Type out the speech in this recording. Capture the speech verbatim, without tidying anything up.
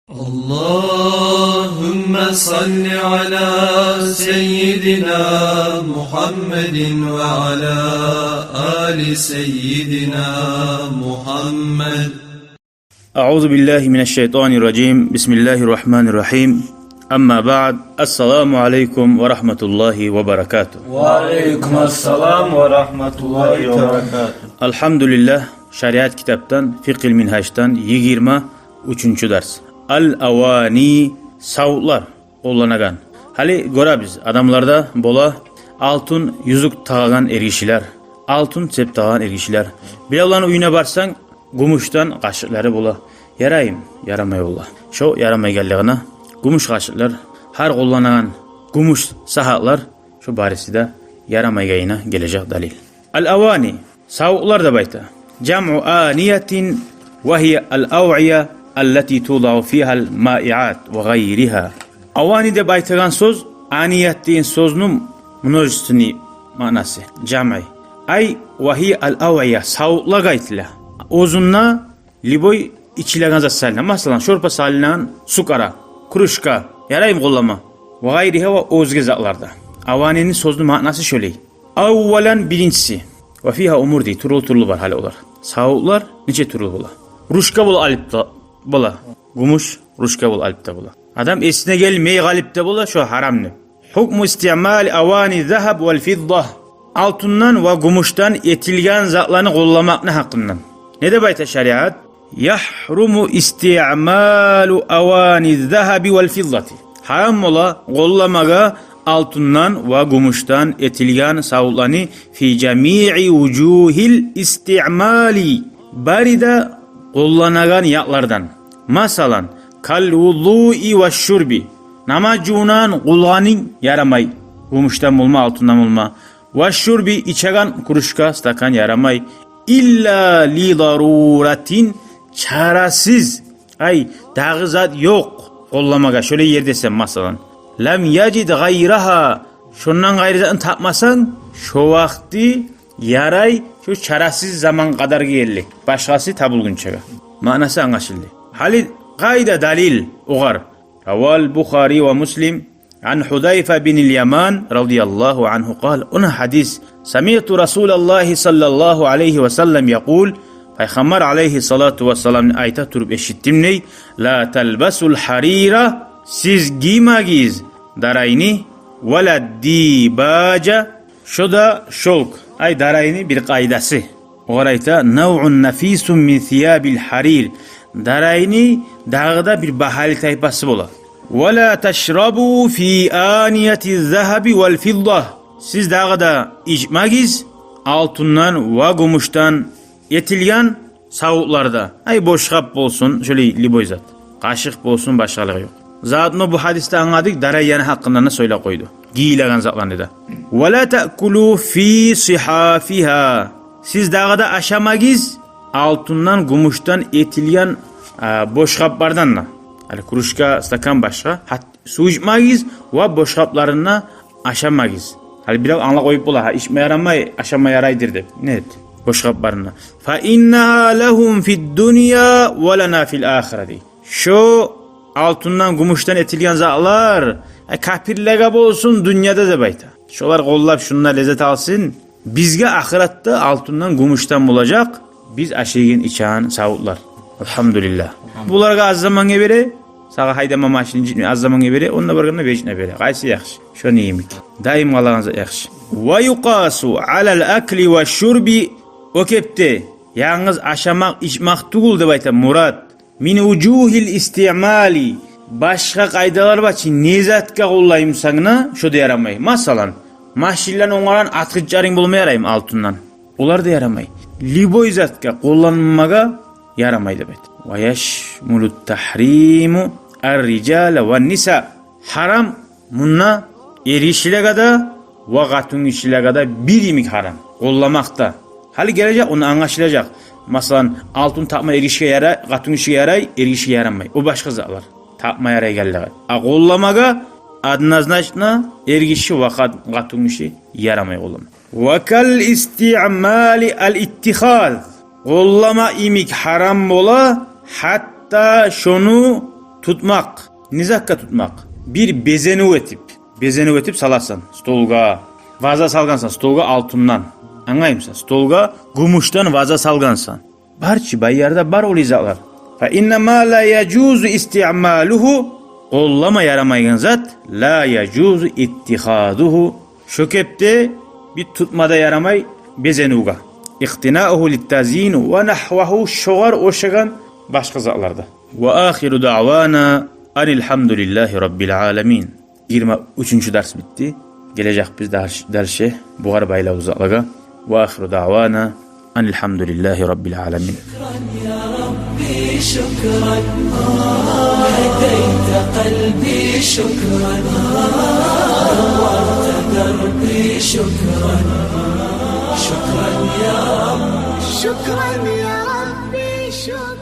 اللهم صل على سيدنا محمد وعلى آل سيدنا محمد. أعوذ بالله من الشيطان الرجيم. بسم الله الرحمن الرحيم. أما بعد. السلام عليكم ورحمة الله وبركاته. وعليكم السلام ورحمة الله وبركاته. Алгьамдулиллагь, шариат китапдан, Фикъгьил Мингьаждан йигирма уьчюнчю дарс. Ал-авани, савутлар, къолланагъан. Гьали гёребиз, адамларда бола алтын юзюк тагъагъан эргишилер, алтын цеп тагъагъан эргишилер. Биревлени уьюне барсанг, гюмюшден къашыкълары бола. Яраймы? Ярамай бола. Шо ярамайгъанлыгъына, гюмюш къашыкълар, гьар къолланагъан гюмюш сагьатлар, шо бариси де ярамайгъанына гележек далил. Ал-авани, савутлар деп айта. Жамъу аниятин ва гьия ал-авъия аллати тудау фигьал маиат ва гъайригьа. Авани деп айтагъан сёз, аният деген сёзню множественный маънасы, жамъи. Ай, ва гьия ал-авъия, савутлагъа айтыла. Оьзюнде любой ичилеген зат салына. Масала, шорпа салынагъан сукъара, кружка, яраймы къоллама? Ва гъайригьа, ва оьзге затларда. Аванини сёзню маънасы шолай. Аввалан, биринчиси. Ва фигьа умур дей, тюрлю-тюрлю бар гьали олар. Савутлар нече тюрлю бола? Ручка бола, алып да бола. Гюмюш ручка бола, алып да бола. Адам эсине гелмей къалып да бола шо гьарам деп. Гьукму истиъмали авани загьаб вал фидда. Алтындан ва гюмюшден этилген затланы къолламакъны гьакъындан. Не деп айта шариат? Ягьруму истиъмалу авани загьаби вал фиддати. Гьарам бола къолламагъа алтындан ва гюмюшден этилген савутланы фи жамиъи вужугьил истиъмали, бары да къолланагъан якълардан. Масала, кал вузуи ва шурби. Намаз жувунагъан къулгъанынг ярамай, гюмюшден болма, алтындан болма. Ва шурби, ичеген кружка, стакан ярамай. Илла ли заруратин, чарасыз, ай, дагъы зат ёкъ къолламагъа, шолай ерде сен, масала. Лам яжид гъайрагьа, шондан къайры затны тапмасанг, шо вакъти ярай, шо чарасыз заман къадар гелди, башгъасы табулгъунчагъа. Маънасы англашылды. Гьали къайда далил огъар? Равал Бухари ва Муслим, ан Гьузайфа бин ал-Яман радияллагьу ангьу къал. Ону гьадис: самиъту Расулаллагьи саллаллагьу алайгьи ва саллам якъул, Пайхаммар алайгьиссалату вассаламны айта туруп эшитдим дей: ла талбасул гьарира, сиз гиймегиз дарайны, вала дибажа, шо да шёлк, ай, дарайны бир къайдасы. Огъар айта: навъун нафисун мин сиябил гьарир. Дарайны дагъы да бир багьалы тайпасы бола. Вала ташрабу фи анияти загьаби вал фидда. Сиз дагъы да ичмегиз алтындан ва гюмюшден этилген савутларда. Ай, бошгъап болсун, шолай любой зат. Къашыкъ болсун, башгъалыгъы ёкъ. Затны бу гьадисде англадыкъ, дарайны гьакъындан да сёйлеп къойду. Гийилеген затланы да. Вала таъкулу фи сигьафигьа. Сиз дагъы да ашамагиз алтындан, гюмюшден этилген, а, бошгъаплардан да. Гьали кружка, стакан башгъа. Гьат-, сув ичмегиз ва бошгъапларында ашамагиз. Гьали бирев англап къоюп бола, гьа, ичме ярамай, ашама ярайдыр деп. Нет, бошгъапларында. Фа иннагьа лагьум фид дунья ва лана фил ахира дей. Шо алтындан, гюмюшден этилген затлар, э, капирлеге болсун дюньяда деп айта. Шолар къоллап шунда леззет алсын. Бизге ахыратда алтындан, гюмюшден болажакъ биз ашайгъан, ичеген савутлар. Алгьамдулиллагь. Алгьамдулиллагь. Буларгъа аз заман бере, сагъа гьайдама машин житме, аз заман бере, онда баргъанда вечно бере. Къайсы яхшы? Шону йимик. Даим къалагъан зат яхшы. Ва юкъасу алал акли ва шурби, о кепде янгыз ашамакъ, ичмек тюгюл деп айта мурат. Мин вужугьил истиъмали, башгъа къайдалар бар чы, не затгъа къоллаймысан да, шо да ярамай. Масала, машинлени онгарагъан атгъычларынг болма яраймы алтындан? Олар да ярамай. Любой затгъа къолланмагъа ярамай деп айта. Ва яшмулу тагьриму ар-рижала ван-ниса. Гьарам мунда эргишилеге де ва къатынгишилеге де бир йимик гьарам къолламакъ да. Гьали гележек, ону англашылажакъ. Масала, алтын такъма эргишиге ярай, къатынгишиге ярай, эргишиге ярамай. О башгъа затлар. Такъма ярайгъанлыгъы. А къолламагъа однозначно эргиши ва къат-, къатынгиши ярамай къоллама. Ва кал истиъмали ал-иттихаз. Къоллама йимик гьарам бола, гьатта шону Тутмакъ. Не затгъа тутмакъ? Бир безенив этип. Безенив этип саласан столгъа. Ваза салгъансан столгъа алтындан. Англаймысан? Столгъа гюмюшден ваза салгъансан. Бар чы, бу ерде бар олай затлар. Фа инна ма ла яжузу истиъмалугьу, къоллама ярамайгъан зат, ла яжузу иттихазугьу, шо кепде бир тутма да ярамай безенивге. Икътинаугьу литтазйин ва нагьвагьу, шогъар ошагъан башгъа затлар да. Ва ахиру даъвана анил гьамдулиллагьи раббил аламин. Йигирма уьчюнчю дарс битди. Гележекбиз дарш-, дальше бугъар байлавлу затлагъа. Ва ахиру даъвана анил гьамдулиллагьи раббил аламин. شكرا يا ربي، شكرا. هديت قلبي، شكرا. نورت دربي، شكرا. شكرا يا رب. شكرا يا ربي، شكرا.